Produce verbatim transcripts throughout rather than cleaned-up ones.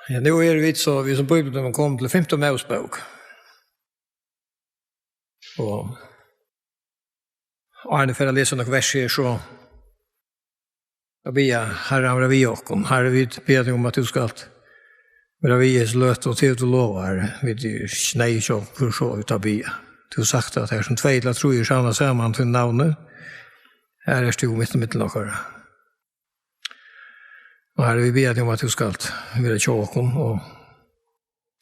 Ja, nú eru vit so, vit sum Bíblian, komin til fimtu Mósebók. Og áðrenn eg fari at lesa nøkur vers her, so eg biðja Harran vera við okkum. Harri, vit biðja teg um, at tú skalt vera við í hesi løtu, og til tú lovar, vit eru ikki neyðug, so fyri so vit at biðja. Tú hevur sagt, at har sum tvey ella trý eru savnað saman í tínum navni, har ert tú mitt ímillum okkara. Og Harri, vit biðja teg um, at tú skalt vera hjá okkum og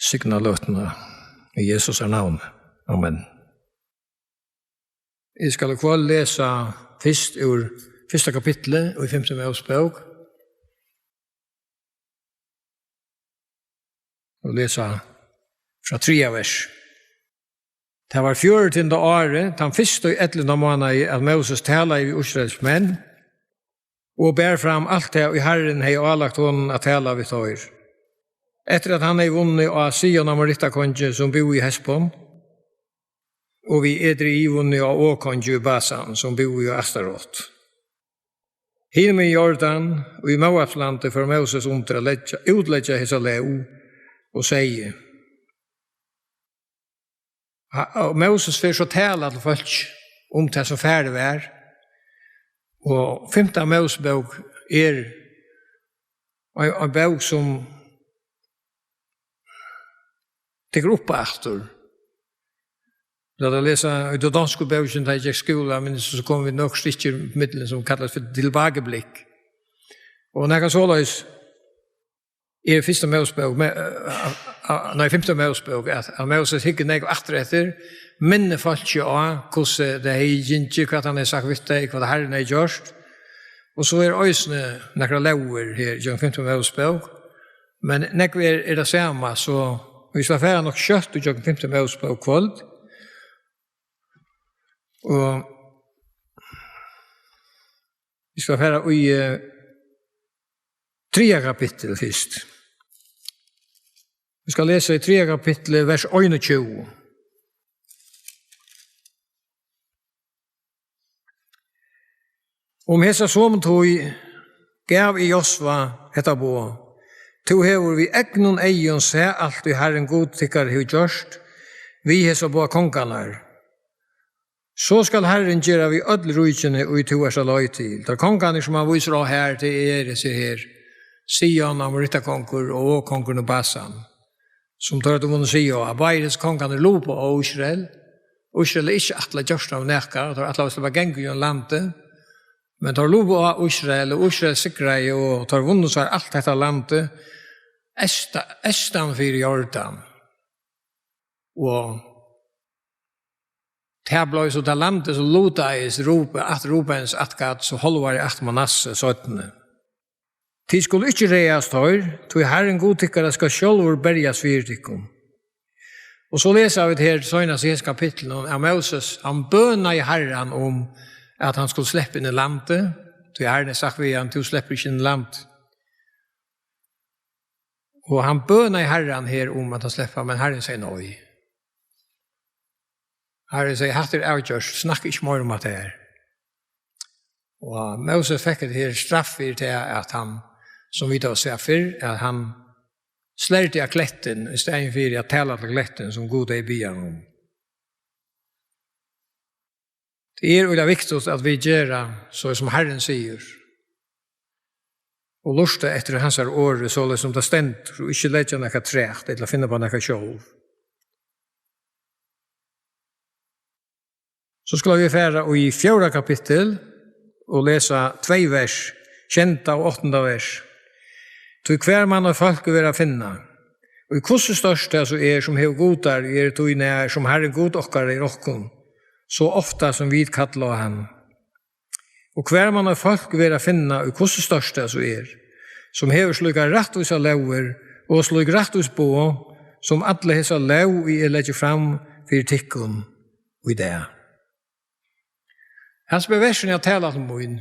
signa løtuna í Jesu navni. Amen. Eg skal í kvøld lesa fyrst úr fyrsta kapitli í fimtu Mósebók. Og lesa frá triðja vers. Tað var fjørutinda árið, tann fyrsta í ellivta mánaði, at Móses talaði við Ísraels menn og bar fram alt tað, ið Harrin hevði álagt honum at tala við teir. Eftir at hann hevði vunnið á Sihon Amorittakongi, sum búði í Hesbon, og við Edrei vunnið á Og kongi í Basan, sum búði í Astarot. Hinumegin Jordan, í Móabslandi, fór Móses undir at leggja, útleggja hesa lóg og segði, ha-, og Móses fer so tala til fólk um tað, sum farið var, og fimta Mósebók er ein, ein bók, sum tekur upp aftur. Lat okkum lesa í tí donsku bókini, tá eg gekk í skúla, men so komu vit nøkur stykkir í millum, sum kallast fyri tilbakeblikk. Og nakað soleiðis er fyrsta Mósebók, me-, eh, eh, nei, fimta Mósebók, at, at Móses hyggur nógv aftur eftir, minnir fólkið á, hvussu tað hevði gingið, hvat hann hevði sagt við tey, hvat Harrin hevði gjørt. Og so er eisini nakrar lógir her í fimtu Mósebók, men nógv er, er tað sama, so vit skulu fara nokk skjótt í gjøgnum fimtu Mósebók í kvøld. Og vit skulu fara í, eh, triðja kapittul fyrst. Vit skulu lesa í triðja kapitli, vers einogtjúgu. Um hesa somu tíð gav eg Josva hetta boð: Tú hevur við egnum eygum sæð alt, ið Harrin Gud tykkara hevur gjørt við hesar báðar kongarnar. So skal Harrin gera við øll ríkini, ið tú ert á leið til. Teir kongarnir, sum hann vísir á her, tað eru hesir her, Sihon, Amorittakongur, og Og kongurin í Basan, sum teir høvdu vunnið sigur á. Báðir hesir kongarnir lupu á Ísrael. Ísrael er ikki ætlað at gjørt av nakað, teir ætlaðu at sleppa at ganga ígjøgnum landið. Men teir lupu á Ísrael, og Ísrael sigraði, og teir vunnu sær alt hetta landið eysta-, eystan fyri Jordan. Og tað bleiv so tað landið, sum lutaðist Ruben, at Rubens ættgætt, so hálvari ætt Manasse seinni. Tit skulu ikki ræðast teir, tí Harrin Gud tykkara skal sjálvur berjast fyri tykkum. Og so lesa vit her seinast í hesum kapitlinum, at Móses, hann bønaði Harran um, at hann skuldi sleppa inn í landið, tí Harrin hevði sagt við hann: Tú sleppur ikki inn í landið. Og hann bønaði Harran her um, at hann sleppa, men Harrin segði nei. Harrin segði: Hatta er avgjørt, snakka ikki meira um hatta her. Og Móses fekk hetta her straff fyri tað, at hann, sum vit hava sæð fyrr, at hann slerti av klettin, í staðin fyri at tala til klettin, sum Gud hevði biðið hann um. Tað er øgiliga viktigt, at vit gera so, sum Harrin sigur, og lurta eftir hansara orði, soleiðis sum tað stendur, og ikki leggja nakað afturat ella finna upp á nakað sjálv. So skulu vit fara í fjórða kapittul og lesa tvey vers, sjeynda og áttanda vers. Tí hvar man eitt fólk vera at finna, og hvussu stórt tað so er, sum hevur gudar, ið eru tí nær, sum Harrin Gud okkara er okkum, so ofta sum vit kalla á hann. Og hvar man eitt fólk vera at finna, og hvussu stórt tað so er, sum hevur slíkar rættvísar lógir og slík rættvís boð, sum alla hesa lóg, ið eg leggi fram fyri tykkum í dag. Hasi bæði versini tala til mín.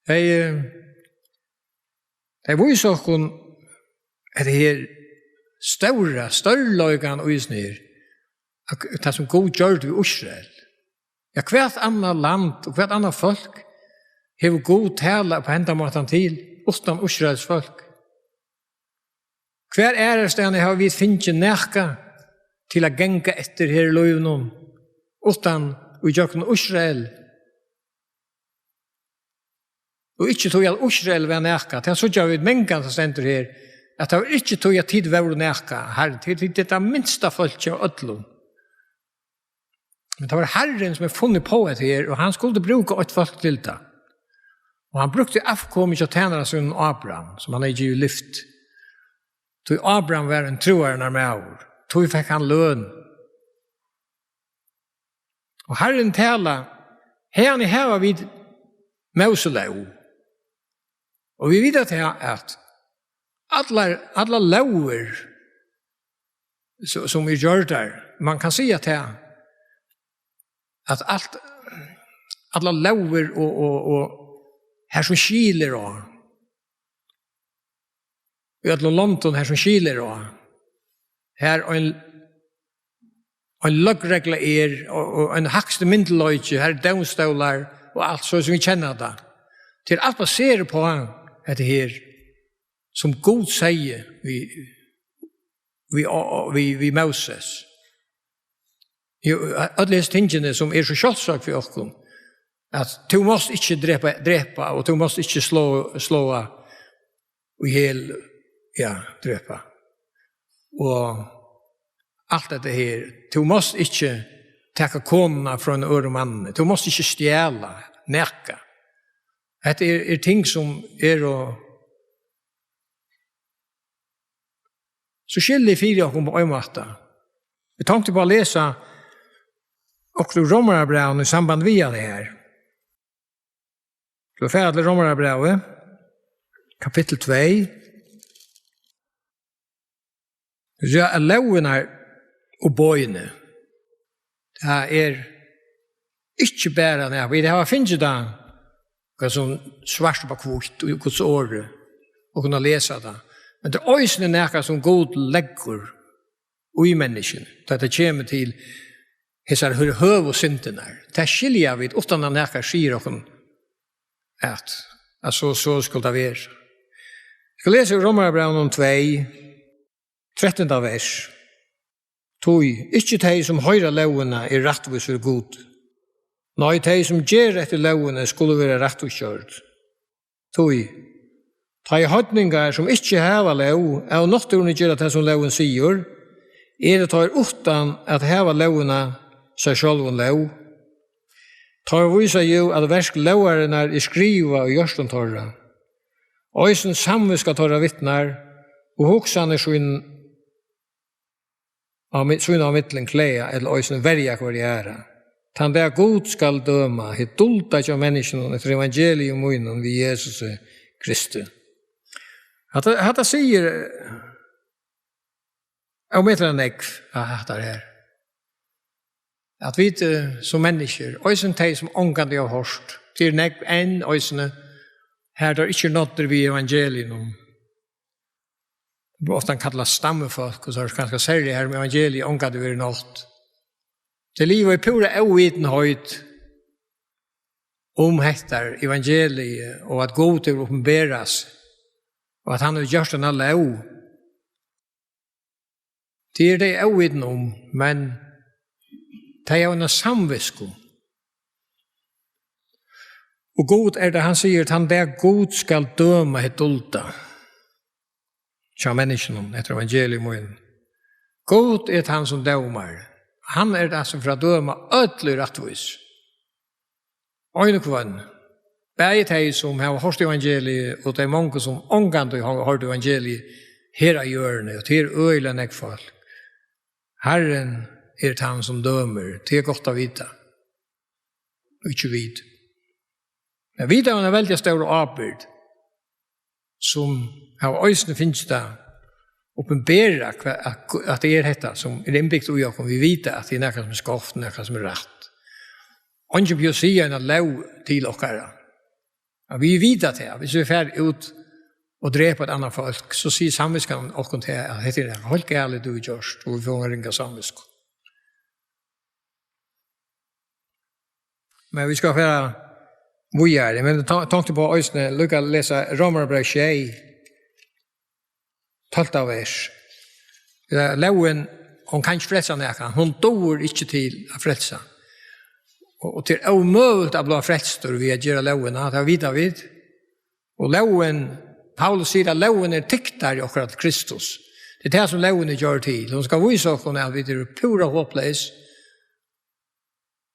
Tey, eh, tey vísa okkum hetta her stóra, stórleikan í hesum her, at tað, sum Gud gjørdi við Ísrael. Ja, hvat annað land og hvat annað fólk hevur Gud talað upp á hendan mátan til, uttan Ísraels fólk? Hvar aðrastaðni hava vit fingið nakað til at ganga eftir her í lívinum, uttan í gjøgnum Ísrael? Og ikki tí at Ísrael var nakað. Tað síggja vit mangan, sum stendur her, at tað var ikki tí at tit vóru nakað. Harrin, tit, tit, tit er tað minsta fólkið av øllum. Men tað var Harrin, sum hevði funnið på hetta her, og hann skuldi brúka eitt fólk til tað. Og hann brúkti avkomið hjá tænara sínum Abraham, sum hann hevði givið lyfti. Tí Abraham var ein trúarinnar maður. Tí fekk hann løn. Og Harrin talar, haðani hava vit Móselóg. Og vit vita tað, at allar, allar lógir, so-, sum eru gjørdar, man kann siga tað, at alt, allar lógir og, og, og har sum skil er á, í øllum londum, har sum skil er á, har ein, ein løgregla er, og, og ein hægsti myndugleiki, har eru dómstólar og alt so sum vit kenna tað. Tað er alt baserað á hetta her, sum Gud segði við, við, við, við Móses. Jú, øll hesi tingini, sum eru so sjálvsøgd fyri okkum, at tú mást ikki drepa, drepa, og tú mást ikki slá, slá í hel, ja, drepa. Og alt hetta her, tú mást ikki taka konuna frá einum øðrum manni, tú mást ikki stjala nakað. Hetta er, er ting sum eru so skillig fyri okkum á ein máta. Eg tonkti upp á at lesa okkurt úr Rómarabrævinum í samband við hetta her. So fara til Rómarabrævið, kapittul tvey. Tú sigur, at lógirnar og boðini, tað er ikki bara nakað, vit hava fingið tað, hvat sum svart upp á hvítt í Guds orði, og kunna lesa tað. Men tað er eisini nakað, sum Gud leggur í menniskjuni, tá tað kemur til hesar hø-, høgu syndirnar. Tað skilja vit, uttan at nakar sigur okkum, at, at so, so skal tað vera. Eg skal lesa úr Rómarabrævinum tvey, trettanda vers. Tí ikki tey, sum hoyra lógina, eru rættvís fyri Gud. Nei, tey, sum gera eftir lógini, skulu vera rættvísgjørd. Tí, tá ið heidningar, sum ikki hava lóg, av náttúruni gera tað, sum lógin sigur, eru teir uttan at hava lógina sær sjálvum lóg. Teir vísa jú, at verk lógarinnar er skrivað í hjørtum teirra. Eisini samvitska teirra vitnar, og hugsanir sín á mi-, sín á millum klaga ella eisini verja hvørja aðra. Tann dag Gud skal døma hið dulda hjá menniskjunum eftir evangelium mínum við Jesusi Kristi. Hatta, hatta sigur, eh, ómetaliga nógv, at hatta er her. At vit, eh, sum menniskjur, eisini tey sum ongantíð hava hoyrt, tað er nógv enn eisini, har teir ikki eru náddir við evangelium. Tað blívur ofta kallað stammufólk, og so er tað kanska serliga har, um evangeliið ongantíð verður nátt. Tey liva í púra óvitinheit um hetta evangeliið, og at Gud hevur opinberað seg, og at hann hevur gjørt eina lóg. Tað eru tey óvitin um, men tey hava eina samvitsku. Og Gud er tað, hann sigur, tann dag Gud skal døma hið dulda hjá menniskjunum eftir evangelium mínum. Gud er tann sum dómar. Hann er tann sum fer at døma øll í rættvís. Ein og hvønn. Bæði tey, sum hava hoyrt evangeliið, og tey mongu, sum ongantíð hava hoyrt evangeliið her á jørðini, og tað er øgiliga nógv fólk. Harrin er tann, sum dømir, tað er gott at vita. Og ikki vit. Men vit hava eina veldiga stóra ábyrgd, sum hava eisini fingið tað opinberað, hva-, at, at tað er hetta, sum er innbygt í okkum. Vit vita, at tað er nakað, sum er skeivt, nakað, sum er rætt. Eingin behøvir siga eina lóg til okkara. Ja, vit vita tað, at viss vit fara út og drepa eitt annað fólk, so sigur samvitskan okkum tað, at hetta er nakað heilt galið, tú hevur gjørt, og vit fáa eina ringa samvitsku. Men vit skulu fara víðari. Men eg to-, tonkti upp á eisini líka at lesa Rómarabræv sjey. tólvta vers. Ja, lógin, hon kann ikki frelsa nakran. Hon dugir ikki til at frelsa. Og, og tað er ómøguligt at blíva frelstur við at gera lógina, tað vita vit. Og lógin, Paulus sigur at lógin er tyktari okkara til Kristus. Tað er tað sum lógin er gjørd til. Hon skal vísa okkum at vit eru púra håpleys.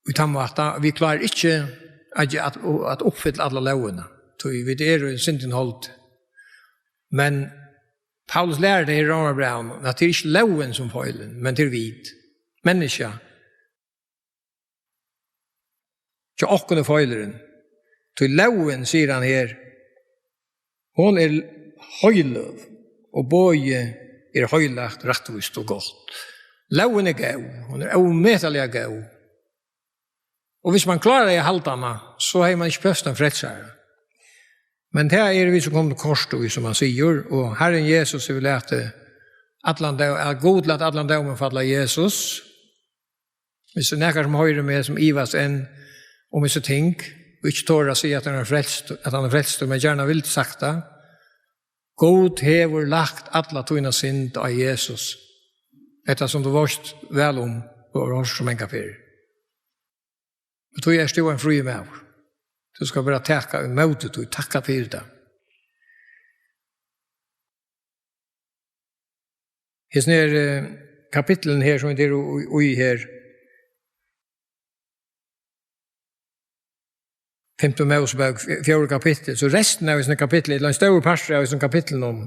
Í tann máta, vit klára ikki at, at, at uppfylla alla lógina. Tí vit eru í syndini hold. Men Paulus lærir tað her í Rómarbrævinum, at tað er ikki lógin sum feilar, men tað er vit. Menniskja. Hjá okkum er feilurin. Tí lógin, sigur hann her, hon er heiløg, og boðið er heilagt, rættvíst og gott. Lógin er góð, hon er ómetaliga góð. Og hvis man klárar at halda hana, so hevði man ikki behøvt ein frelsara. Men tað eru vit so komin til kort í, sum man sigur, og Harrin Jesus hevur latið allan dóm, at Gud læt allan dómin falla á Jesus. Hvis tað er nakar sum hoyrir meg, sum ivast enn um hesi ting, og ikki torir at siga, at hann er frelstur, at hann er frelstur, men gjarna vildi sagt tað. Gud hevur lagt alla tína synd á Jesus. Hetta sum tú veitst væl um, og hevur hoyrt so mangar ferðir. Og tí ert tú ein fríur maður. Tú skalt bara taka ímóti tí, takka fyri tað. Hesin her, eh, kapittulin her, sum vit eru í, í her, Fimtu Mósebók, f-, fjórða kapittul, so restin av hesum kapitli, ella ein stórur partur av hesum kapitlinum,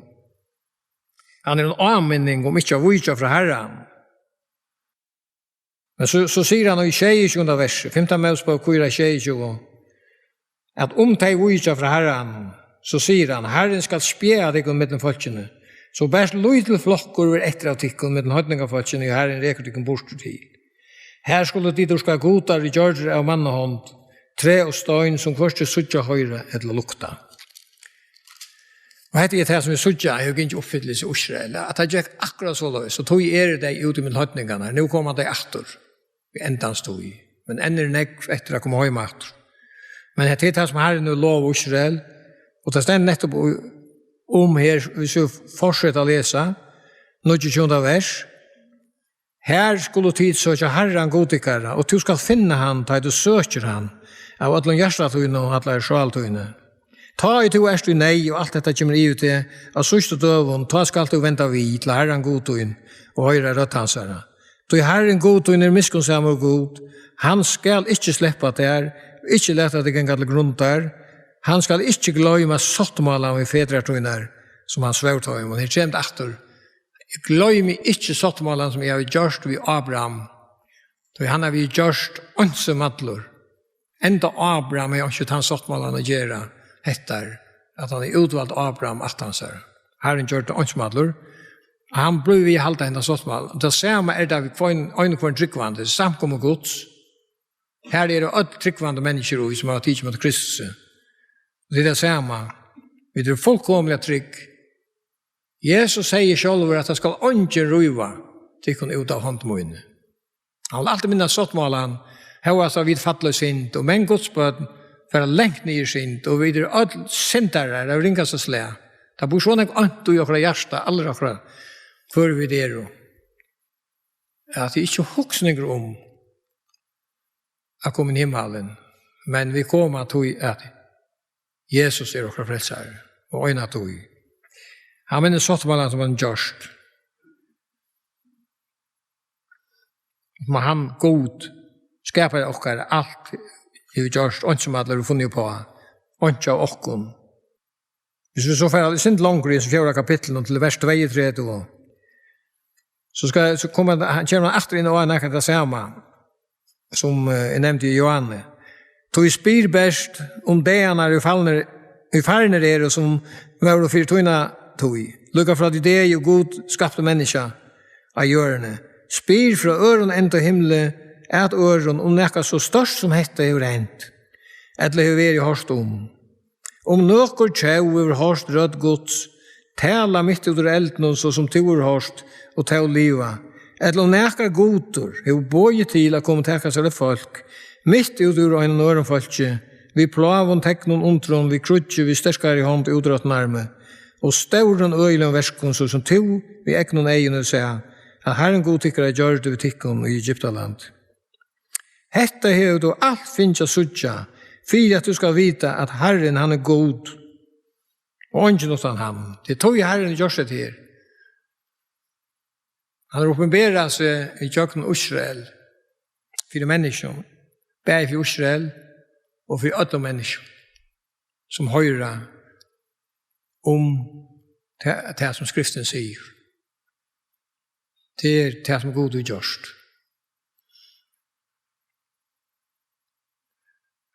hann er ein áminning um ikki at víkja frá Harranum. Men so, so sigur hann í sjeyogtjúgunda versi, Fimta Mósebók fýra, sjeyogtjúgu, at um tey víkja frá Harranum, so sigur hann: "Harrin skal spjaða tykkum millum fólkini, so bert lítil flokkur verður eftir av tykkum millum heidningafólkini, ið Harrin rekur tykkum burtur til. Har skulu tit dyrka gudar, ið gjørdir av mannahond, træ og stein, sum hvørki síggja, hoyra ella lukta." Og hetta er tað, sum vit síggja, hevur gingið uppfyllelse í Ísrael, at tað gekk akkurát soleiðis, og tí eru tey úti millum heidningarnar. Nú koma tey aftur, við endans tíð. Men enn er nógv eftir at koma heim aftur. Men hetta er tað, sum Harrin hevur lovað Ísrael, og tað stendur nettupp í, um her, hvis vit fortseta at lesa, níggjuogtjúgunda vers: "Har skulu tit søkja Harran Gud tykkara, og tú skalt finna hann, tá ið tú søkir hann av øllum hjarta tínum og allari sál tíni. Tá ið tú ert í neyð, og alt hetta kemur yvir teg á síðstu døgum, tá skalt tú venda við til Harran Gud tín og hoyra rødd hansara. Tí Harrin Gud tín er miskunnsamur Gud, hann skal ikki sleppa tær, ikki lata teg ganga til grundar, hann skal ikki gloyma sáttmálan við fedrar tínar, sum hann svór teimum." Her kemur tað aftur: "Eg gloymi ikki sáttmálan, sum eg havi gjørt við Abraham, tí hann havi eg gjørt einsamallur." Enda Abraham hevði einki við tann sáttmálan at gera, hetta, at hann hevði útvalt Abraham ætt hansara. Harrin gjørdi tað einsamallur. Hann blívur við at halda hendan sáttmálan. Tað sama er tað við hvønn, ein og hvønn trúgvandi, samkomu Guds. Har eru øll trúgvandi menniskju í, sum hava tikið ímóti Kristusi. Og tað er tað sama. Vit eru fullkomiliga trygg. Jesus segði sjálvur, at: "Tað skal eingin ríva tykkum út av hond míni." Hann vil altíð minnast sáttmálan, hóast at vit falla í synd, og menn Guds børn fara langt niður í synd, og vit eru øll syndarar av ringasta slag. Tað býr so nógv ónt í okkara hjarta, allir okkara, hvør vit eru, at tað er ikki hugsingur um at koma í himmalin, men vit koma tí at Jesus er okkara frelsari, og eina tíð. Hann minnist sáttmálan, sum hann gjørdi. Men hann, Gud, skapari okkara, alt hevur gjørt, einki sum allir hava funnið uppá, einki av okkum. Hvis vit so fara eitt sindur longur í hesum fjórða kapitlinum, til vers tveyogtretivu, so skal, so kemur hann, hann kemur hann aftur inn á nakað tað sama, sum, eh, eg nevndi í Jóhannes. Tí spyr bert um dagarnar, ið farnir, ið farnir eru, sum vóru fyri tína tíð, líka frá tí degi, og Gud skapti menniskja á jørðini. Spyr frá øðrum enda himli at øðrum, um nakað so stórt sum hetta hevur hent, ella hevur verið hoyrt um. Um nøkur tjóð hevur hoyrt rødd Guds tala mitt út úr eldinum, so sum tú hevur hoyrt, og tó liva, ella um nakar gudur hevur boðið til at koma og taka sær eitt fólk mitt út úr einum øðrum fólki, við plágum, teknum, undrum, við kríggi, við sterkari hond og útróttum armi, og stórum øgiligum verkum, so sum tú við egnum eygum hevur sæð, at Harrin Gud tykkara gjørdi við tykkum í Egyptaland. Hetta hevur tú alt fingið at síggja, fyri at tú skal vita, at Harrin, hann er Gud, og eingin uttan hann. Tað er tí Harrin gjørt hetta her. Hann hevur opinberað seg í gjøgnum Ísrael fyri menniskjum, bæði fyri Ísrael og fyri øllum menniskjum, sum hoyra um tað, tað sum Skriftin sigur. Tað er tað, sum Gud hevur gjørt.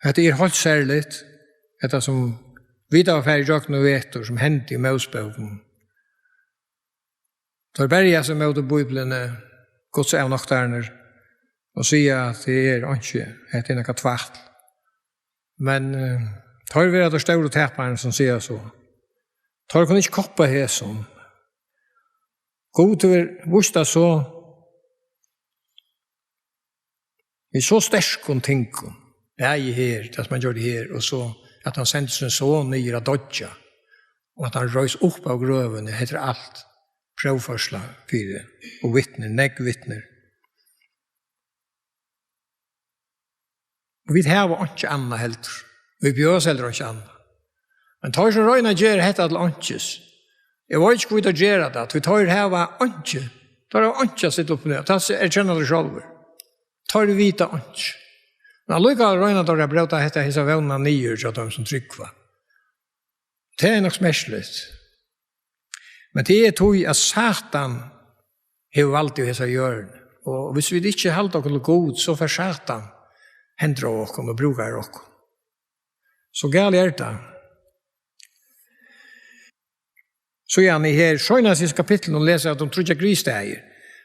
Hetta er heilt serligt, hetta sum vit hava farið ígjøgnum í vetur, sum hendi í Mósebókunum. Teir berja seg móti Bíbliuni, Guds avnoktararnir, og siga, at tað er einki, hetta er nakað tvætl. Men, eh, teir verða teir stóru tapararnir, sum siga so. Teir kunnu ikki koppa hesum. Gud hevur víst tað so við so sterkum tingum, bæði her, tað sum hann gjørdi her, og so at hann sendi sín son niður at doyggja, og at hann reis upp av grøvini, hetta er alt próvførsla fyri, og vitnir, nógv vitnir. Og vit hava einki annað heldur. Vit bjóða oss heldur einki annað. Men teir sum royna at gera hetta til einkis, eg veit ikki, hví teir gera tað, tí teir hava einki, teir hava einki at stilla upp við. Tað erkenna teir sjálvir. Teir vita einki. Men allíkavæl royna teir at bróta hetta, hesa vónina niður hjá teimum sum trúgva. Tað er nokk smertiligt. Men tað er tí, at Satan hevur valdið á hesari jørðini. Og hvis vit ikki halda okkum til Gud, so fer Satan hendur á okkum og brúkar okkum. So galið er tað. Síðan í her seinast í kapitlinum lesa vit um tríggjar griðstaðir,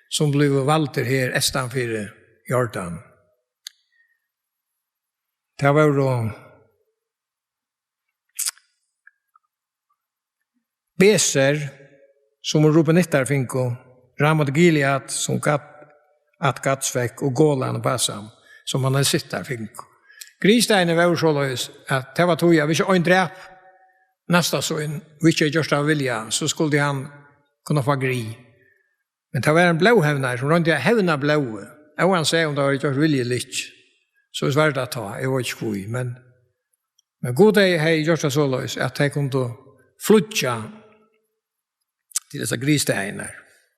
sum blivu valdir her eystan fyri Jordan. Tað vóru Beser, sum Rubenittar fingu, Ramot Gilead, sum Gad, at Gads fekk, og Golan og Basan, sum Manasittar fingu. Griðstaðirnir vóru soleiðis, at tað var tí, at hvis ein drap næsta sín, og ikki hevði gjørt tað av vilja, so skuldi hann kunna fáa grið. Men tað var ein blóðhevnari, sum royndi at hevna blóðið, óansæð um tað var gjørt vilja ella ikki. So var tað tá, eg veit ikki hví, men, men Gud hevði, hevði gjørt tað soleiðis, at tey kundu flýggja til hesar griðstaðirnar.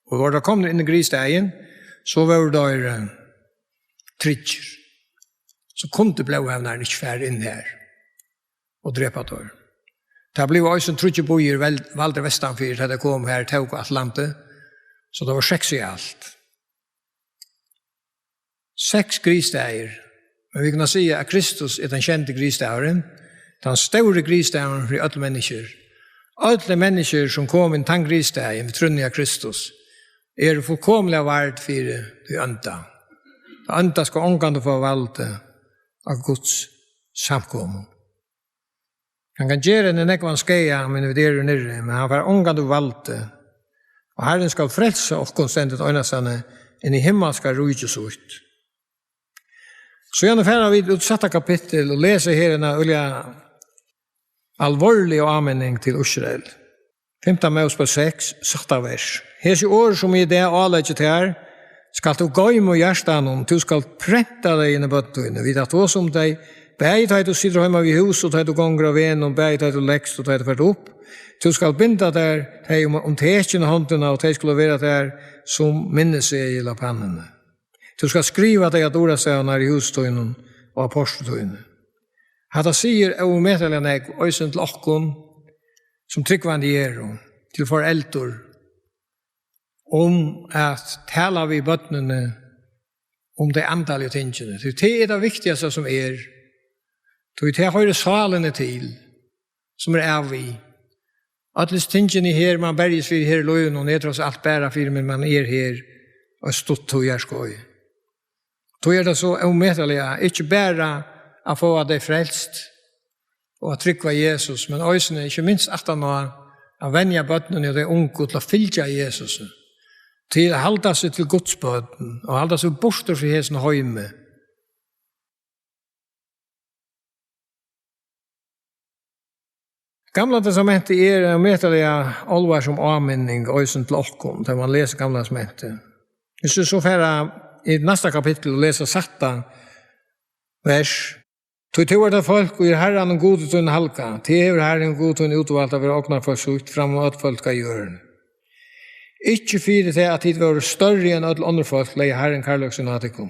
Og vóru teir komnir inn í griðstaðin, so vóru teir, eh, tryggir. So kundi blóðhevnarin ikki fara inn har og drepa teir. Tað blivu eisini tríggir býir vel-, valdir vestan fyri, tá tey komu har, tóku alt landið. So tað vóru seks í alt. Seks griðstaðir. Men vit kunnu siga, at Kristus er tann kendi griðstaðurin, tann stóri griðstaðurin fyri øll menniskjur. Øll menniskjur, sum koma inn tann griðstaðin við trúnni á Kristus, eru fullkomiliga vard fyri tí ónda. Tí ónda skal ongantíð fáa valdið á Guds samkomu. Hann kann gera henni nógvan skaða, meðan vit eru niðri, men hann fær ongantíð valdið. Og Harrin skal frelsa okkum, stendur tað einastaðni, inn í himmalska ríki sítt. Síðan fara vit út í sætta kapittul og lesa her eina øgiliga alvorliga áminning til Ísrael. Fimta Mósebók seks, sætta vers. Hesi orð, sum eg í dag áleggi tær, skalt tú goyma í hjartanum, tú skalt prenta tey inn í børn tíni, vit at tosa um tey, bæði tá ið tú situr heima við hús, og tá ið tú gongur á vegnum, bæði tá ið tú legst, og tá ið tú fert upp. Tú skalt binda tær tey um, um tekin á hondina, og tey skulu vera tær sum minnisseðil á pannuni. Tú skalt skriva tey á durastavarnar í húsi tínum og á portur tíni. Hatta sigur ómetaliga nógv, eisini til okkum, sum trúgvandi eru, til foreldur, um at tala við børnini um tey andaligu tingini. Tí tað er tað viktigasta sum er. Tí tað hoyrir sálini til, sum er av við. Øll hesi tingini her, man berjist fyri her í lívinum, er tross alt bara fyri, men man er her eitt stutt tíðarskeið. Tí er tað so ómetaliga, ikki bara at fáa tey frelst og at trúgva Jesus, men eisini, ikki minst, aftan á at venja børnini og tey ungu til at fylgja Jesus, til at halda seg til Guds børn og halda seg burtur frá hesum heimi. Gamla Testamentið er ein ómetaliga álvarsom áminning, eisini til okkum, tá man lesur Gamla Testamentið. Hvis vit so fara í næsta kapittul og lesa sætta vers: "Tí tú ert eitt fólk, og er Harranum Gudi tínum halgað, teg hevur Harrin Gud tín útvalt at vera ognarfólk sítt fram um øll fólk á jørðini. Ikki fyri tað, at tit vóru størri enn øll onnur fólk, legði Harrin kærleik sín á tykkum,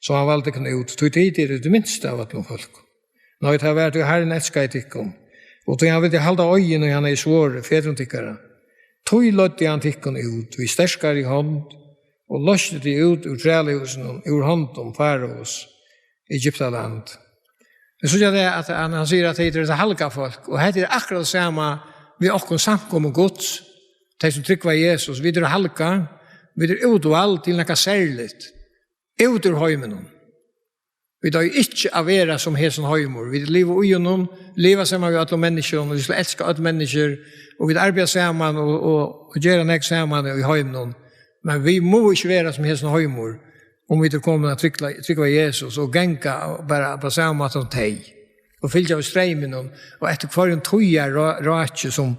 so hann valdi tykkum út, tí tit eru tey minstu av øllum fólkum. Nei, tað var, tí Harrin elskaði tykkum, og tí hann vildi halda eiðin, ið hann hevði svorið fedrum tykkara. Tí leiddi hann tykkum út við sterkari hond, og loysti teg út úr trælahúsinum, úr hondum Faraos, Egyptaland." Vit síggja tað, at hann, hann sigur, at tey eru eitt halgað fólk, og hetta er akkurát tað sama við okkum, samkomu Guds, tey sum trúgva Jesus. Vit eru halgað, vit eru útvald til nakað serligt, út úr heiminum. Vit eiga ikki at vera sum hesin heimur. Vit liva í honum, liva saman við øllum menniskjum, og vit skulu elska øll menniskju, og vit arbeiða saman og, og, og gera nógv saman í heiminum. Men vit mugu ikki vera sum hesin heimur, um vit eru komin at trúgva, trúgva Jesus og ganga bara á sama máta sum tey, og fylgja við streyminum og eftir hvørjum tíðarráki sum,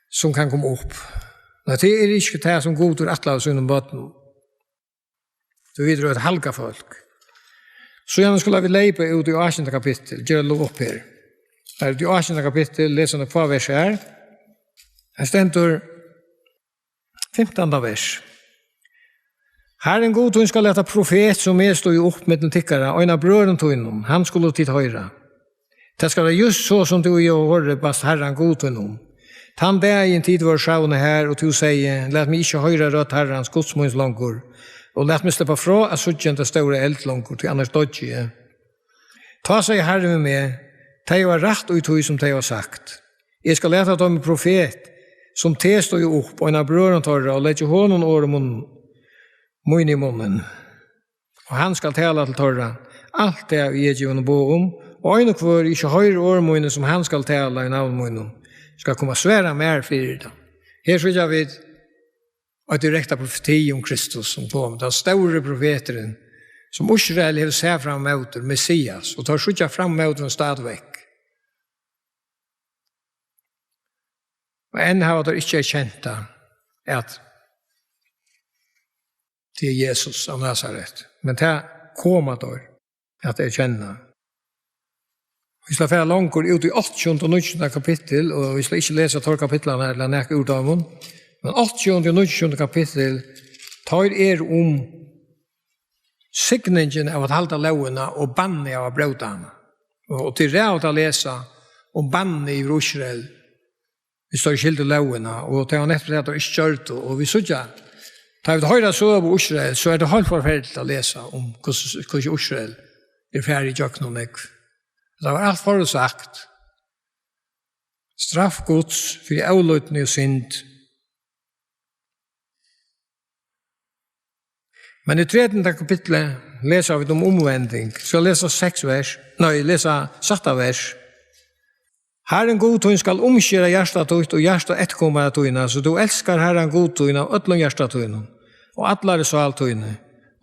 sum kann koma upp. Nei, tað er ikki tað, sum Gud hevur ætlað sínum børnum. So vit eru eitt halgað fólk. Síðan skulu vit leypa út í átjanda kapittul, ger tað upp her. Her í átjanda kapittul, lesa nøkur fá vers her. Her stendur, fimtanda vers: "Harrin Gud tín skal lata profet sum meg stíga upp millum tykkara, ein av brøðrum tínum, hann skulu tit hoyra. Tað skal vera júst so, sum tú í Horeb baðst Harran Gud tín um, tann dagin tit vóru savnað har, og tú segði: Lat meg ikki hoyra rødd Harrans Guds míns longur, og lat meg sleppa frá at síggja henda stóra eld longur, tí annars doyggi eg. Tá segði Harrin við meg: Tey hava rætt í tí, sum tey hava sagt. Eg skal lata teimum profet, sum teg, stíga upp, ein av brøðrum teirra, og leggja honum orð í munn, mín í munnin. Og hann skal tala til teirra alt tað, ið eg gevi honum boð um, og ein og hvør, ið ikki hoyrir orð míni, sum hann skal tala í navni mínum, skal koma at svara mær fyri tað." Her síggja vit eitt direkta profeti um Kristus, sum kom, tann stóri profeturin, sum Ísrael hevur sæð fram móti, Messias, og teir síggja fram móti honum stadigvekk. Og enn hava teir ikki erkent tað, at tað er Jesus av Nasaret. Men tað koma teir at erkenna. Vit skulu fara longur út í átjandu og níggjunda kapittul, og vit skulu ikki lesa teir kapitlarnar ella nakað úr teimum. Men átjandu og níggjunda kapittul, teir eru um signingin av at halda lógina og bannið av at bróta hana. Og, og tað er ræðuligt at lesa um bannið yvir Ísrael, hvis teir skildu lógina, og tað var nettupp tað, teir ikki gjørdu. Og vit síggja, tá vit hoyra søgu Ísrael, so er tað heilt forferdiligt at lesa um hvussu, hvussu Ísrael er farið ígjøgnum nógv. Tað var alt forutsagt. Straff Guds fyri ólýdni og synd. Men í trettanda kapitli lesa vit um umvending. Skal lesa seks vers, nei, lesa sætta vers. Harrin Gud tín skal umskera hjarta títt og hjarta eftirkomara tína, so tú elskar Harran Gud tín av øllum hjarta tínum og allari sál tíni,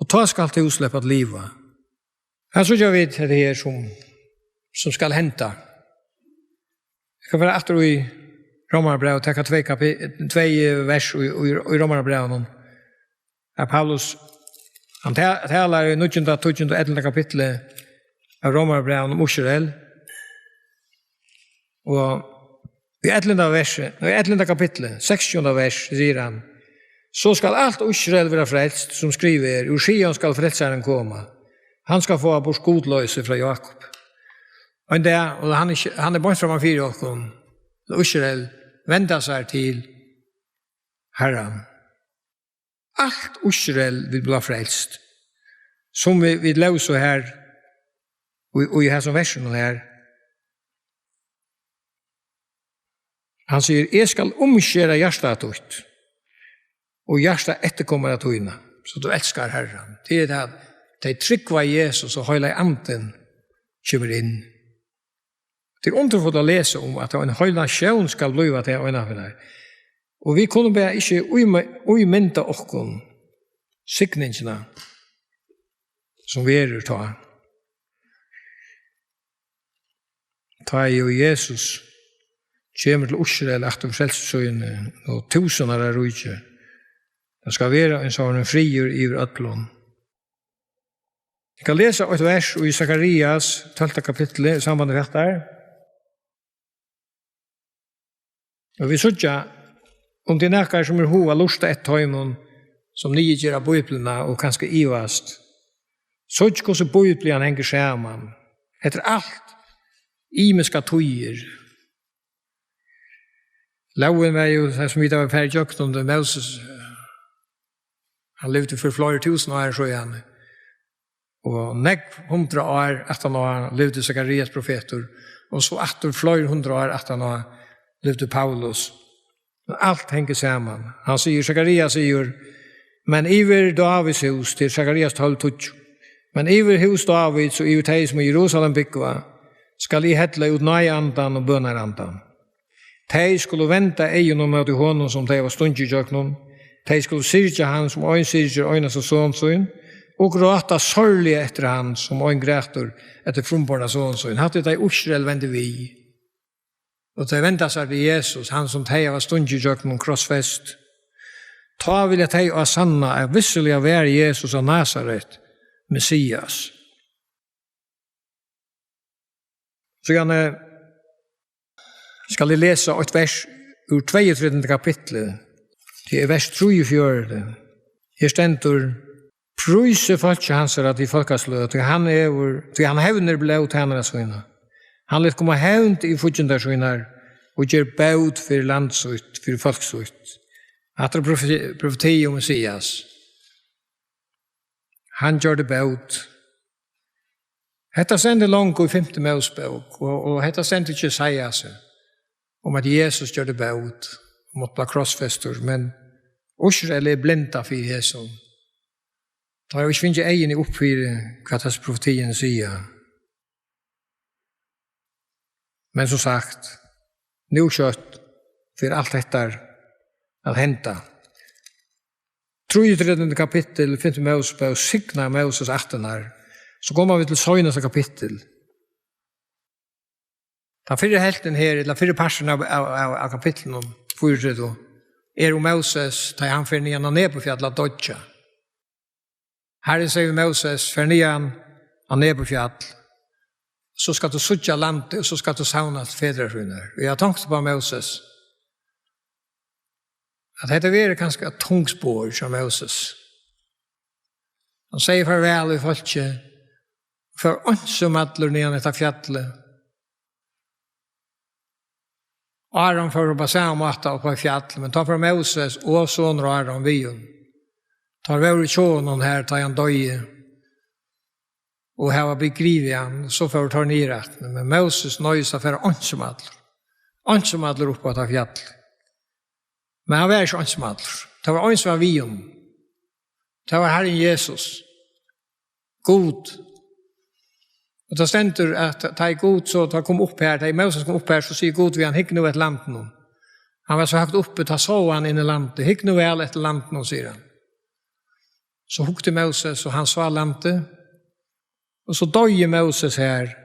og tá skalt tú sleppa at liva. Her síggja vit hetta her sum, sum skal henda. Eg skal fara aftur í Rómarbræv, taka tvey kapi-, tvey, eh, vers í, í, í Rómarbrævinum. Har Paulus, hann ta-, talar í níggjunda, tíggjunda og ellivta kapitli av Rómarbrævinum um Ísrael. Og í ellivta versi, í ellivta kapitli, seksogtjúgunda vers, sigur hann: "So skal alt Ísrael vera frelst, sum skrivað er: Úr Sion skal frelsarin koma. Hann skal fáa burt gudloysi frá Jákup." Ein dag, og hann er, hann er beint framman fyri okkum, Ísrael venda sær til Harran. Alt Ísrael vil blíva frelst, sum vit, vit lósu her í, í hesum versinum her. Hann sigur: "Eg skal umskera hjarta títt og hjarta eftirkomara tína, so tú elskar Harran." Tað er tað, tey trúgva Jesus og Heilagi Andin kemur inn. Tað er undurfult at lesa um, at ein heil natión skal blíva tað einaferð. Og vit kunnu bara ikki ímy-, ímynda okkum signingina, sum verður tá. Tá ið jú Jesus kemur til Ísrael aftur við frelsu síni og túsund ára ríki. Tað skal vera ein sovorðin friður yvir øllum. Eg skal lesa eitt vers í Sakarias, tólvta kapitli, í sambandi við hetta her. Og vit síggja, um tað er nakar, sum hevur hug at lurta eftir teimum, sum niðurgera Bíbliuna og kanska ivast, síggj, hvussu Bíblian hongur saman. Hetta er alt ymiskar tíðir. Lógin var jú tað, sum vit hava farið ígjøgnum, tá Móses, eh, hann livdi fyri fleiri túsund árum síðani. Og nógv hundrað ár aftaná livdi Sakarias profetur, og so aftur fleiri hundrað ár aftaná livdi Paulus. Men alt hongur saman. Hann sigur, Sakarias sigur, "Men yvir Dávids hús", til Sakarias tólv tíggju, "Men yvir hús Dávids og yvir tey, sum í Jerusalem búgva, skal eg hella út náðarandan og bønarandan. Tey skulu venda eygunum móti honum, sum tey hava stungið ígjøgnum. Tey skulu syrgja hann, sum ein syrgir einasta son sín, og gráta sorgliga eftir hann, sum ein grætur eftir frumborna son sín." Hatta er, tá Ísrael vendir við. Og tey venda sær til Jesus, hann sum tey hava stungið ígjøgnum, krossfest. Tá vilja tey ásanna, at vissuliga var Jesus av Nasaret, Messias. Síðani skal eg lesa eitt vers úr tveyogtretivunda kapitli. Tað er vers trýogfjøruti. Her stendur, "Prísið fólki hansara, tit fólkasløg, tí hann hevur, tí hann hevnir blóð tænara sína. Hann let koma hevnd yvir fíggindar sínar og ger bót fyri land sítt, fyri fólk sítt." Hatta er profeti-, profeti um Messias. Hann gjørdi bót. Hetta stendur longu í fimtu Mósebók, og, og hetta stendur í Jesaja, um at Jesus gjørdi bót og mátti blíva krossfestur, men Ísrael er blindað fyri hesum. Teir hava ikki fingið eyguni upp fyri, hvat hesar profetiirnar siga. Men sum sagt, nú skjótt fer alt hetta at henda. Trýogtretivunda kapittul, fimtu Mósebók, signar Móses ættirnar. So koma vit til seinasta kapittul. Tann fyrri helvtin her, ella fyrri parturin av, av, av, av kapitlinum, fýraogtretivu, er um Móses, tá hann fer niðan á Nebofjall at doyggja. Harrin sigur við Móses, "Far niðan á Nebofjall, so skalt tú síggja landið, og so skalt tú savnast fedrar tínar." Og eg havi tonkt upp á Móses, at hetta verður kanska eitt tungt spor hjá Móses. Hann sigur farvæl við fólkið, fer einsamallur niðan hetta fjallið. Áron fór upp á sama máta upp á fjall, men tá fór Móses og sonur Áron við honum. Teir vóru hjá honum har, tá hann doyði, og hava begrivið hann, og so fóru teir niður aftur. Men Móses noyðist at fara einsamallur, einsamallur upp á tað fjall. Men hann var ikki einsamallur. Tað var ein sum var við honum. Tað var Harrin Jesus. Gud. Og tað stendur, at tá ið Gud so, tá kom upp har, tá ið Móses kom upp har, so sigur Gud við hann, "Hygg nú eftir landinum." Hann var so høgt uppi, tá sá hann inn í landið. "Hygg nú væl eftir landinum," sigur hann. So hugdi Móses, og hann sá landið. Og so doyði Móses har,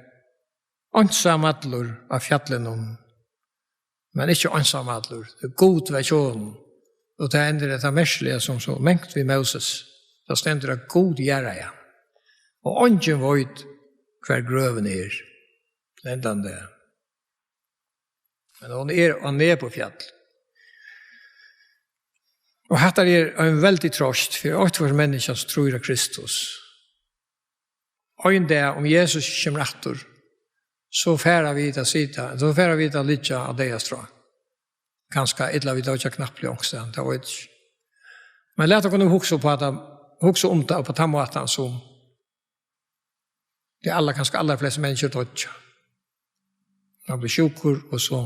einsamallur á fjallinum. Men ikki einsamallur, tí Gud var hjá honum. Og tað endar hetta merkiliga, sum so mangt við Móses. Tað stendur, at Gud jarðaði hann. Og eingin veit, hvar grøvin er. Endan tað. Men hon er á Nebofjall. Og hatta er ein veldig trøst fyri alt hvørt menniskja sum trýr á Kristus. Ein dag, um Jesus kemur aftur, so fara vit at sita, so fara vit at liggja á deyðastrá. Kanska ella vit doyggja knappliga onkustaðni, tað veit eg ikki. Men lat okkum nú hugsa upp á tað, hugsa um tað upp á tann mátan sum tey alla, kanska allarflestu menniskju doyggja. Man blívur sjúkur, og so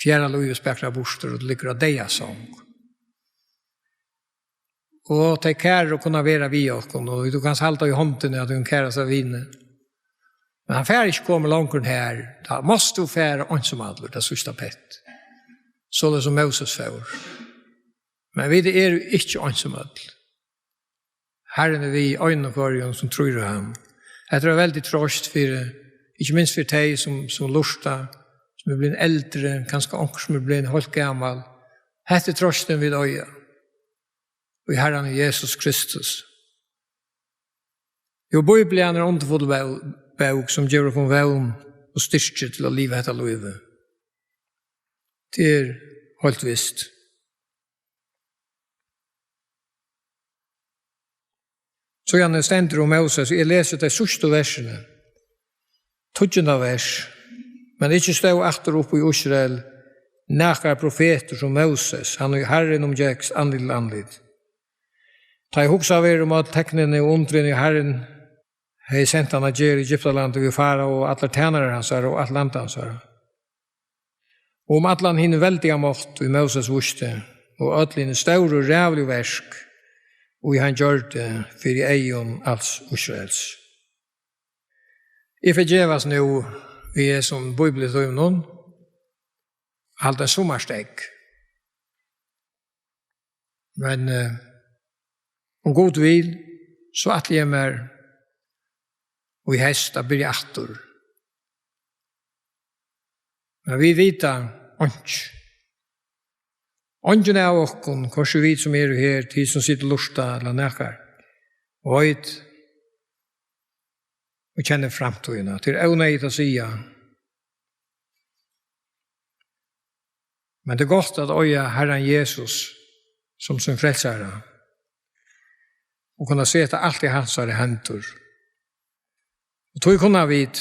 fjarar lívið spakuliga burtur, og tú liggur á deyðasong. Og tey kæru kunnu vera við okkum, og tú kanst halda í hondini á tínum kærasta vini. Men hann fær ikki komið longur enn har. Tá mást tú fara einsamallur, tað síðsta petti. Soleiðis sum Móses fór. Men vit eru ikki einsamøll. Harrin er við einum og hvørjum, sum trýr á hann. Hetta er ein veldig trøst fyri, ikki minst fyri tey, sum, sum lurta, sum er blivin eldri, kanska onkur sum er blivin heilt gamal. Hetta er trøstin vit eiga í Harran Jesus Kristus. Jú, Bíblian er ein undurfull bó-, bók sum gevur okkum vón og styrki til at liva hetta lívið. Tað er heilt vist. Síðani stendur um Móses, eg lesi tey síðstu versini. Tíggjunda vers. Men ikki stóð aftur upp í Ísrael nakar profetur sum Móses, hann ið Harrin umgekst andlit til andlit. Tá ið hugsað verður um øll teknini og undrini, ið Harrin hevði sent hann at gera í Egyptalandi við Farao og allar tænarar hansara og alt land hansara, og um allan hin veldiga mátt, ið Móses vísti, og øll hini stóru ræðuligu verk, ið hann gjørdi fyri eygum als Ísraels. Eg fari gevast nú við hesum bíblitímanum, halda ein summarsteðg. Men, eh, um Gud vil, so ætli eg mær í heyst at byrja aftur. Men vit vita einki. Eingin av okkum, hvørki vit sum eru her, tit sum sita og lurta, ella nakar, veit og kennir framtíðina. Tað er óneyðugt at siga. Men tað er gott at eiga Harran Jesus sum sín frelsara og kunna seta alt í hansara hendur. Og tí kunnu vit,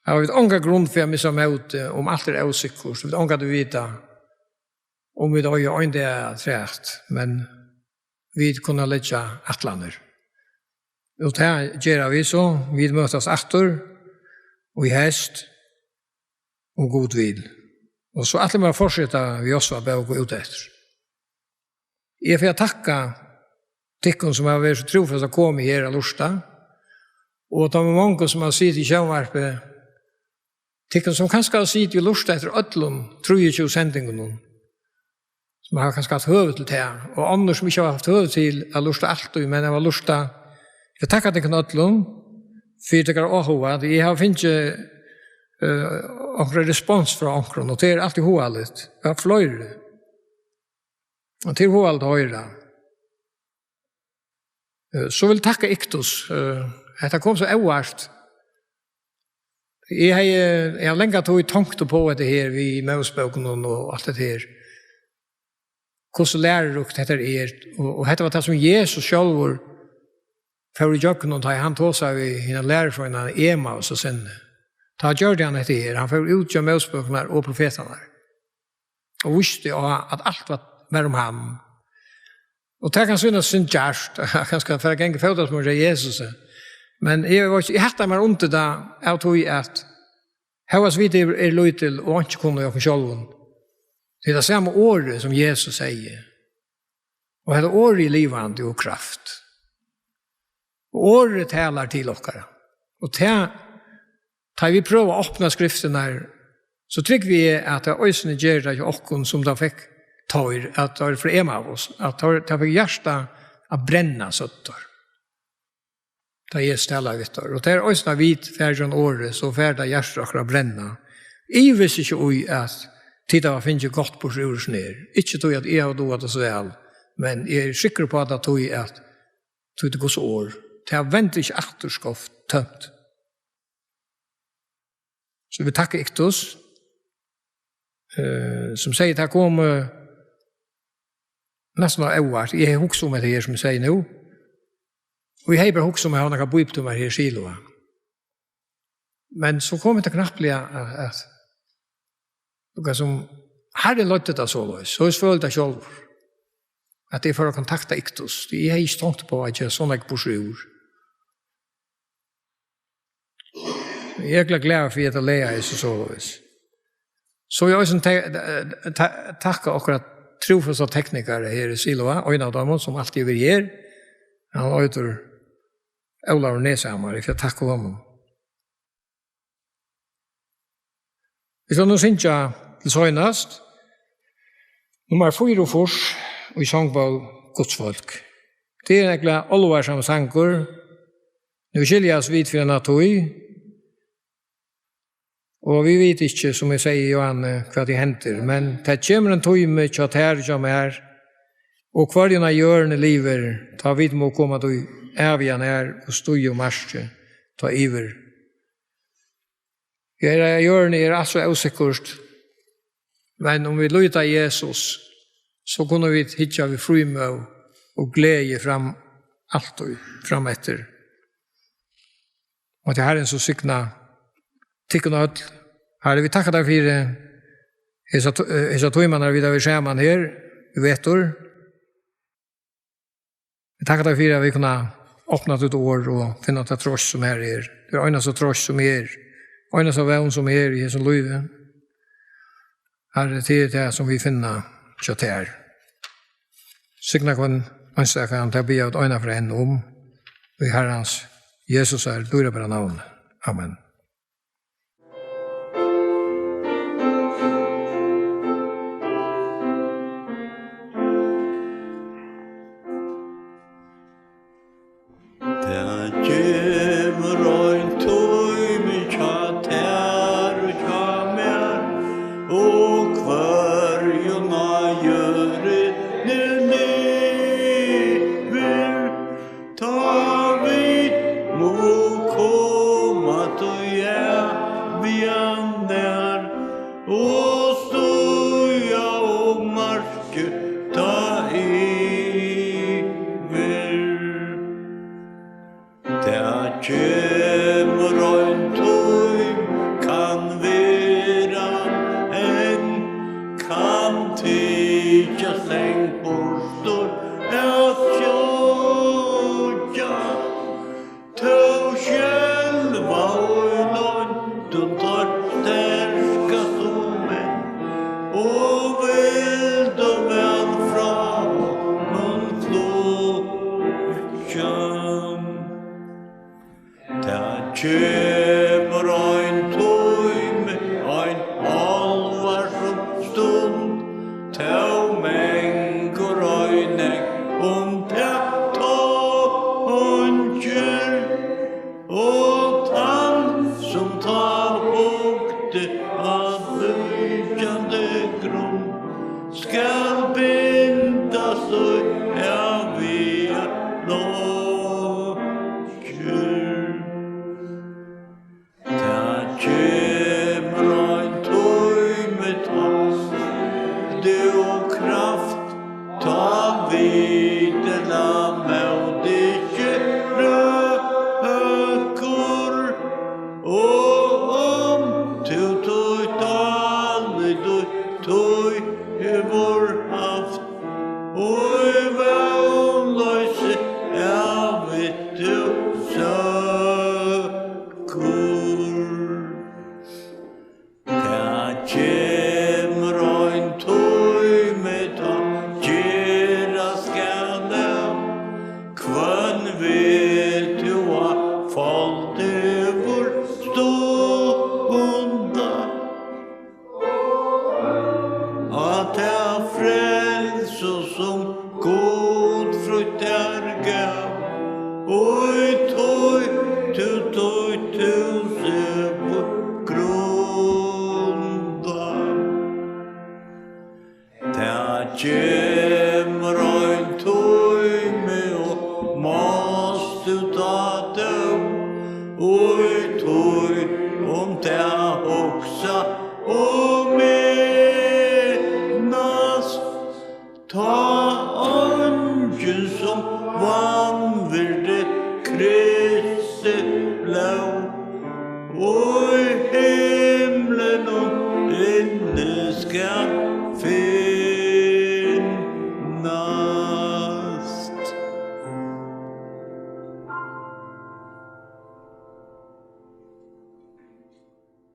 hava vit onga grund fyri at missa mótið, um alt er ósikkurt, vit ongantíð vita, um vit eiga ein dag afturat, men vit kunnu leggja ætlanir. Og tað gera vit so, vit møtast aftur í heyst, um Gud vil. Og so ætli eg mær at fortseta við Josva bók og út eftir. Eg fari at takka tykkum sum hava verið so trúfast at koma her at lurta. Og tað er mong sum hava sitið í sjónvarpi, tykkum sum kanska hava sitið og lurta eftir øllum trýogtjúgu sendingunum, sum hava kanska havt høvi til tað, og onnur sum ikki hava havt høvi til at lurta altíð, men hava lurtað. Eg takki tykkum øllum fyri tykkara áhuga. Eg havi fingið, eh, onkra respons frá onkrum, og tað er altíð hugaligt. Eg havi fleiri. Og tað er hugaligt at hoyra. Eh, so vil eg takka Iktus. Eh, hetta kom so óvart. Eg hevði, eg havi langa tíð tonkt upp á hetta her við Mósebókunum og alt hetta her. Hvussu læruríkt hetta er. Og, og hetta var tað sum Jesus sjálvur fór ígjøgnum, tá hann tosaði við hinar lærisveinarnar í Emmaus á sinni. Tá gjørdi hann hetta her. Hann fór út gjøgnum Mósebøkurnar og profetarnar. Og vísti á, at alt var, var um hann. Og tað kann synast sum djarvt, at hann skal fara at ganga í fótaspor hjá Jesusi. Men eg veit ikki, eg haldi mær undir tað av tí at hóast vit eru, eru lítil og einki kunnu í okkum sjálvum, tað er tað sama orðið sum Jesus segði. Og hetta orðið er livandi og kraft. Og orðið talar til okkara. Og tað, tá vit prøva at opna skriftirnar, so trúgvi eg at tað eisini ger tað hjá okkum, sum tað fekk teir, at teir frá Emmaus, at teir, tað fekk hjartað at brenna, søgdu teir. Tá Jesus talar við teir. Og tað er eisini, at vit fara gjøgnum orðið, so fer tað hjarta okkara at brenna. Eg ivist ikki í, at tit hava fingið gott burtur úr hesum her. Ikki tí, at eg havi dugað tað so væl, men eg eri sikkur uppá tað, tí at, tí tað er Guds orð. Tað vendir ikki aftur, skoft, tómt. So vit takka Iktus, eh, sum segði, tað kom, eh, næstan av óvart. Eg hevði hugsað um hetta her, sum eg segði nú. Og eg hevði bara hugsað um at hava nakrar bíbliutímar her í Siloa. Men so kom hetta knappliga at, at, tað var sum Harrin leiddi tað soleiðis, soleiðis føldi eg sjálvur, at eg fór at kontakta Iktus. Eg hevði ikki tonkt upp á at gera so nógv burtur úr. Eg eri øgiliga glaður fyri, at tað lagaðist so soleiðis. So vil eg eisini ta-, ta-, takka okkara trúfasta teknikara her í Siloa, ein av teimum, sum altíð hevur verið her. Hann eitur Ólavur Neshamar, eg fari at takka honum. Vit skulu nú syngja til seinast nummar fýraogfýrs í songbók Guds fólk. Tað er ein ógvuliga álvarsamur sangur. Nú skiljast vit fyri eina tíð, Og vit vita ikki, sum eg segði, Jóhanne, hvat ið hendir, men tað kemur ein tími hjá tær og hjá mær, og hvørjum á jørðini livir, tá vit mugu koma tí æviga nær og stíga um markið, tá yvir. Her á jørðini er alt so ósikkurt, men um vit líta á Jesus, so kunnu vit hyggja við frímóð og gleði fram, altíð fram eftir. Og til Harrin so signa tykkum øll. Harri, vit takka tær fyri hesa t-, eh, hesa tímarnar, vit hava verið saman her í vetur. Vit takka tær fyri, at vit kunna opna títt orð og finna ta trøst, sum her er. Tað er einasta trøst, sum er. Einasta vón, sum er í hesum lívi. Harri, tað er tað, sum vit finna hjá tær. Signa hvønn einstakan, tað biði eg at eina fyri enn um. Í Harrans Jesusar dýrabara navni. Amen. Tað kemur ein tími hjá tær og hjá mær, og hvørjum á jørðini livir, tá vit mugu koma tí æviga nær og stíga um markið tá yvir. Tað kemur ein tíð, kann vera enn, kann tykjast langt burtur at síggja. Tó skelva í longdum teir sterkastu menn, og vildu væl frá honum flýggja. Tað kemur ein tími, ein álvarsom stund, tó mangur ein nógv um tað tongir, og tann, sum tá hugdi á líkjandi grund, skal bindast í æviga longd. Tað kemur ein tími, tá styrk og kraft, tá vit ella mótið ikki røkkur, og um tú títt álit, títt tíð hevur havt, og í vónloysi ævigt tú søkkur. Tað kemur ein tími, tá gerast skal av, hvønn veg tú á fold hevur stundað. Á ta frelsu, sum Gud frítt tær gav, og í tí tú, tí tú sevur grundað. Tað kemur ein tími, og mást tú tá dó, og í tí um tað hugsa og minnast, tá eingin sum vanvirdi Kristi blóð, og í himlinum inni skal